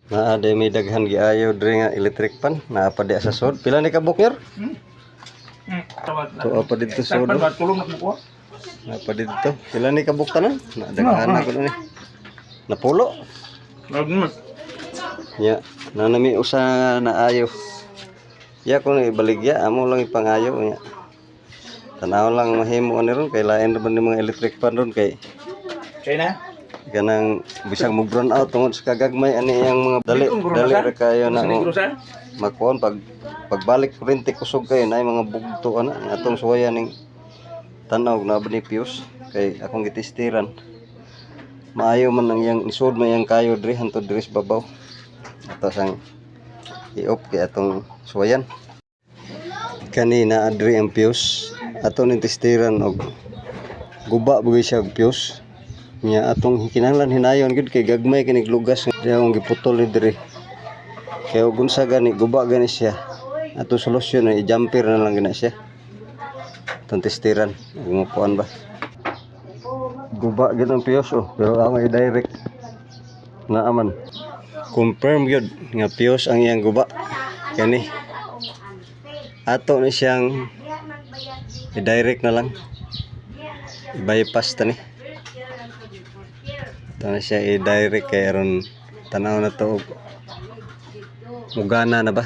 Naa day may daghan giayo diri nga electric pan, naa pa diha sa sod. Pila ni ka bukir? Tuo pa dito sa sod. Oh. Tulong na ko. Naa pa dito. Pila ni ka buk tanan? Na daghan na kuno ni. Napulo. Ya, nanami usa na ayo. Ya kung ibaligya amo lang ipangayo nya. Tanaw lang mahimo ani ron kay lain ra man ni mga electric pan ron kay China? kanang bisag mo brown out tungod sa kagagmay ani iyang mga dali dali ra kayo na oh. Makuon pag pagbalik kuryente, kusog kayo na mga bugto ana ang atong suwayan ning tanaw na ba ni fuse kay akong gitistiran, maayo man ang iyang isod man iyang kayo diri hantod diri sa babaw. Ato sang i-off kay atong suwayan kanina adri ang fuse ato ning testiran og guba bugi siya og fuse nya. Atong kinahanglan hinayon gyud kay gagmay kinig lugas di akong giputol ni diri kay og unsa gani guba gani siya. Atong solusyon ay i-jumper na lang gina siya. Atong testiran ug makuan ba guba gyud ang fuse, oh, pero ako i-direct naaman confirm gyud nga fuse ang iyang guba. Kani ato ni siyang i-direct na lang, i-bypass ta ni. Ato na siya i-direct kay aron tanaw na to og mugana na ba.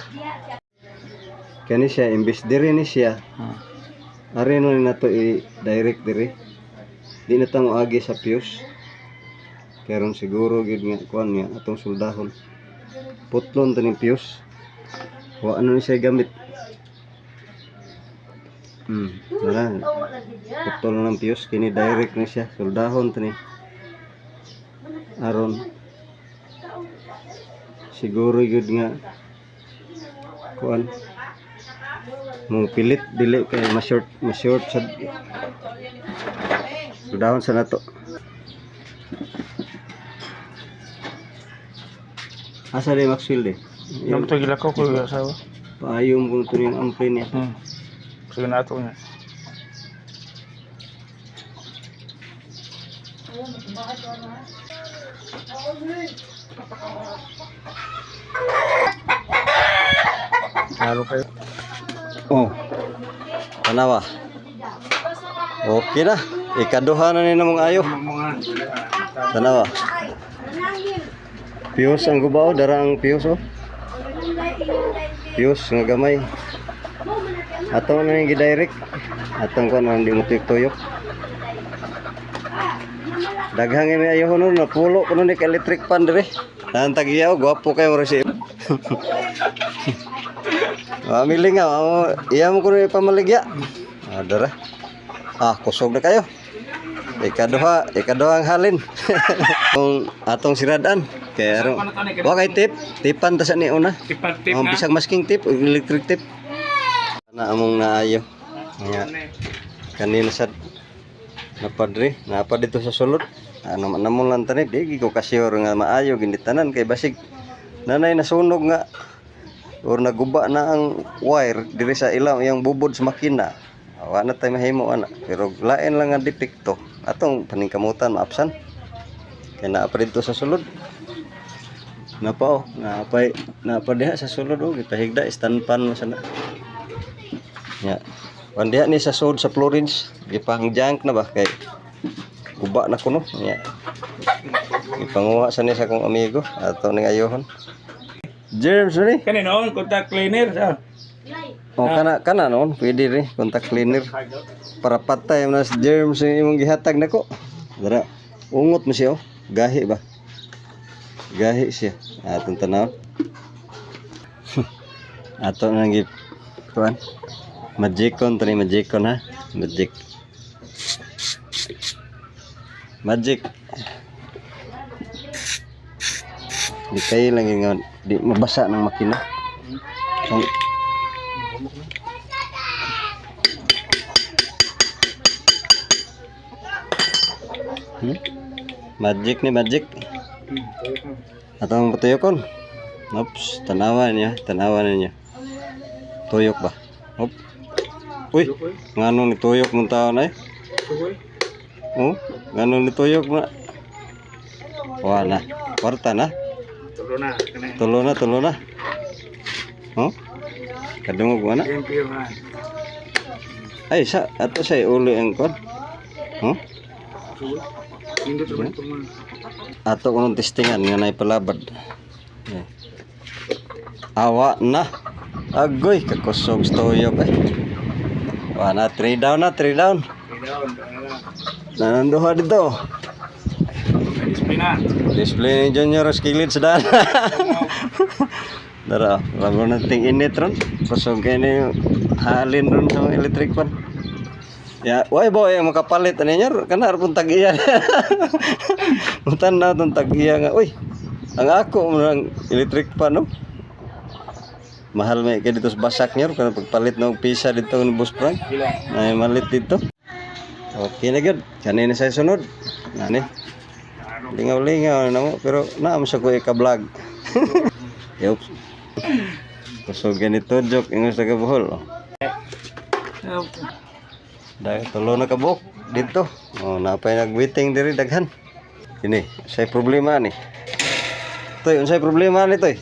Kani siya imbis diri ni siya, ari na ni nato i-direct diri, di na ta moagi sa fuse kay aron siguro gyud nga kuan nga atong suldahon, putlon ta ning fuse. Wa ano ni siya gamit. Wala. Putol na ng fuse kini, direct na siya, suldahon ta ni aron siguro gyud nga kuan mong pilit dili kay ma-short, ma-short sa suldahon sa nato. Asa di Maxwell di? Yung to gilakaw ko yung asawa. Paayo mo to yung ampli niya. Sige na ato niya. Lalo kayo. Oh. Tanawa. Okay na. Ikaduha na ni namong ayo. Tanawa. Fuse ang gubaw, dara ang fuse, oh. Fuse nga gamay. Ato na yung gidirect. Atong kuan ang di mo tuyok. Daghang may ayo nun, napulo kuno ni ka electric pan dire. Tan tagiyaw, gwapo kayo mura si. Mamili nga, amo, iya mo kuno ipamaligya. Ah, dara. Ah, kusog na kayo. Ikaduha, ikaduha ang halin. Kung atong siradan, kaya aron. Wa kay tip, tipan ta sa ni una. Tipat tip Ang na. bisag masking tip, o electric tip. Na among naayo. Nga kanina sad napadre, napa dito sa sulod. Ano man namo lang tani, di ko kasure nga maayo gini tanan kay basig nanay nasunog nga or naguba na ang wire diri sa ilang iyang bubod sa makina. Wa na tay mahimo ana. Pero lain lang ang depekto. Atong paningkamutan maapsan. Kay naa pa dito sa sulod. Napa oh, napay napa diha sa sulod, oh, gipahigda stand pan mo sana. Ya. Wan diha ni sa sud sa Florence, gipang junk na ba kay guba na kuno. Ya. Ipanguha sa ni sa akong amigo ato ning ayohon. Germs ni. Kani noon, contact cleaner. Sa. Oh, kana kana noon pwede rin contact cleaner para patay mo na sa germs yung imong gihatag nako. Dara, ungot mo siya, oh. Gahi ba? Gahi siya. Atong tanaw. Ato nang gi kuan. Magicon tani, magicon ha. Magic. Magic. Di kayo lang yung di mabasa ng makina. So, Magic ni magic. Atong patuyokon. Oops, tanawa niya, tanawa niya. Tuyok ba? Op. Uy, ngano ni tuyok mong tao na eh? Oh, ngano ni tuyok na? Wa na. Kwarta na. Tulo na. Kani. Tulo na, tulo na. Oh? Kadungog mo na. Thank you, man. Ay, sa ato sa uli ang kon. Oh? Nindot naman ito, man. Ato kunong testingan nga nay palabad. Eh. Awa na. Agoy, kakusog sa tuyok eh. Wa na, three down na, three down. Okay, down. Down na lang. Nananduha dito. May display na. Display ni Junior sa kilid sa daan. Dara, labo na ting init ron. Kusog kayo ni halin ron sa mga electric pan. Ya, way boy, ang makapalit ani nyor, kana pun tag-iya. Mutan na tong tag-iya nga, uy. Ang ako mo ng electric pan no. Mahal may kay dito sa basak nyor kana pagpalit na og pisa dito ni Boss Frank. Gila. Ay malit dito. Okay na gud. Kanina sa sunod. Nani. Lingaw-lingaw na mo pero naam sa ko ika-vlog. Yup. Kusog ganito joke ingon sa kabuhol. Oh. Dahil tulo na kabuk dito. Oh, napay nagwaiting diri daghan. Kini, say problema ni. Toy, unsay problema ni toy?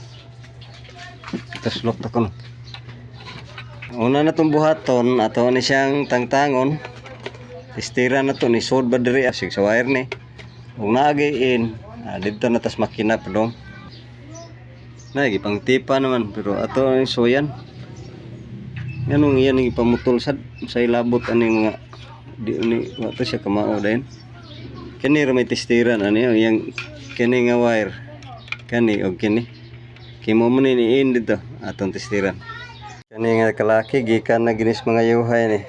Taslok ta kono. Una na tong buhaton, ato ni siyang tangtangon. Istira na to ni sod ba diri asig sa wire ni. Ug naagi in, didto na tas makina pa dong. Na gipangtipa naman pero ato ang suyan. Nganong iyan ang ipamutol sad sa ilabot ani mga di ni wa to siya kamao dayon. Kini ra may testiran ani ang iyang kini nga wire. Kani og kini. Kimo mo ni niin dito atong testiran. Kani nga kalaki gikan na ginis mga yuhay ni.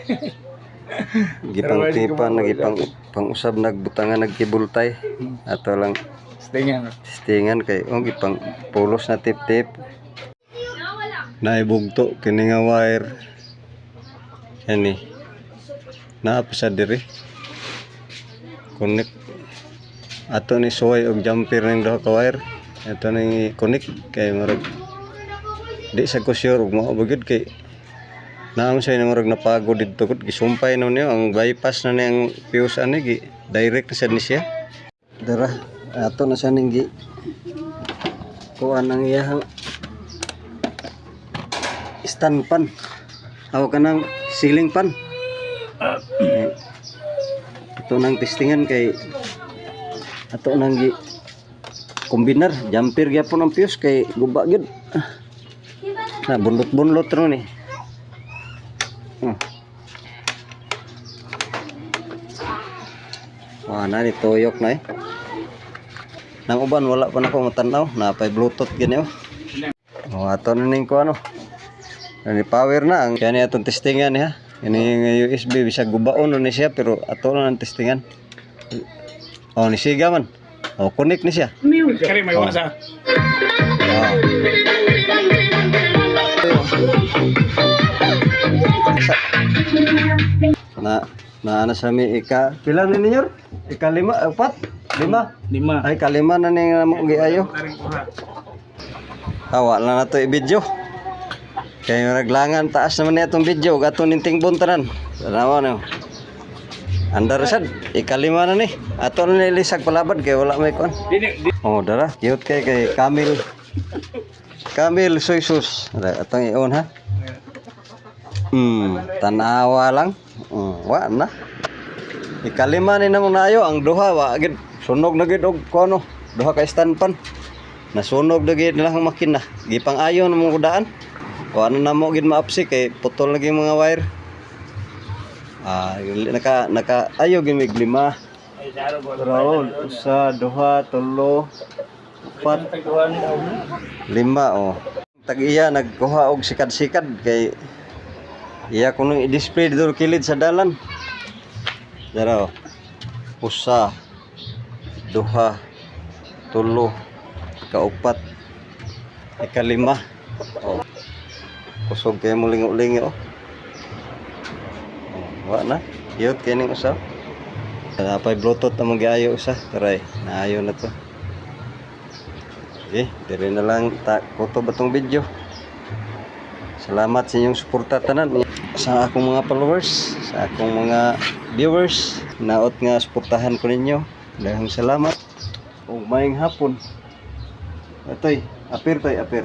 Gipangtipa na gipang pangusab nagbutangan nagkibultay. Ato lang Stingan. testingan kay oh gipang pulos na tip-tip. Naibugto kini nga wire. Kani. Naa pa sa diri. Connect. Ato ni suway og jumper ning duha ka wire. Ato ni connect kay murag di sa ko sure ug mao ba gyud kay naam siya murag napagod didto gud gisumpay na niyo ang bypass na niya ang fuse ani gi direct na sad ni siya. Dara ato na siya ning gi kuan ang iyahang stand pan. Aw kanang ceiling pan. Eh, ito nang testingan kay ato nang gi kombiner jumper gyapon ang fuse kay guba gyud. Na bunlot-bunlot ro ni. Wah, na ni tuyok na eh. Nang uban wala pa nako matanaw, napay bluetooth gani oh. Oh, ato na ning ko ano. Ni power na ang kani atong testingan ni ha. Kani nga USB bisag gubaon na ni siya pero ato na ang testingan. Oh, ni siga man. Oh, connect ni siya. Kari may wasa. Oh. Na na ana sa mi ika pila ni ninyo? Ika lima, apat, lima. Lima. Ay kalima na ni nga mo giayo. Taring ura. Awa lang na to i-video. Kay raglangan taas naman niya itong video ug ato ning tingbon tanan. Tanawa no. Andar sad ikalima na ni. Ato na nilisag palabad kay wala may kuan. Dini, di. Oh, dara, cute kay kay Camil. Camil soy sus. Dara, atong i-on ha. Tanawa lang. Wa na. Ikalima ni namong naayo ang duha wa gid sunog na gid og kuno. Duha ka stand pan. Nasunog na gid nila ang makina. Gipang-ayo na mong kudaan. Wa na namo gid maapsi kay putol na gid mga wire. Ah, naka naka ayo gid mig lima. Ay, saro ba? Raul, usa, duha, tulo, upat, lima oh. Tag-iya nagkuha og sikad-sikad kay iya kuno i-display dito kilid sa dalan. Dara oh. Usa, duha, tulo, kaupat, ikalima. Oh. Kusog kayo mo lingo-lingo oh. Oh, wa na. Cute kay ning usa. Napay Bluetooth na magiayo usa. Taray, naayo na to. Okay, dire na lang ta kutob atong video. Salamat sa inyong suporta tanan sa akong mga followers, sa akong mga viewers. Naot nga suportahan ko ninyo. Daghang salamat. Ug maayong hapon. Atoy, apir toy, apir.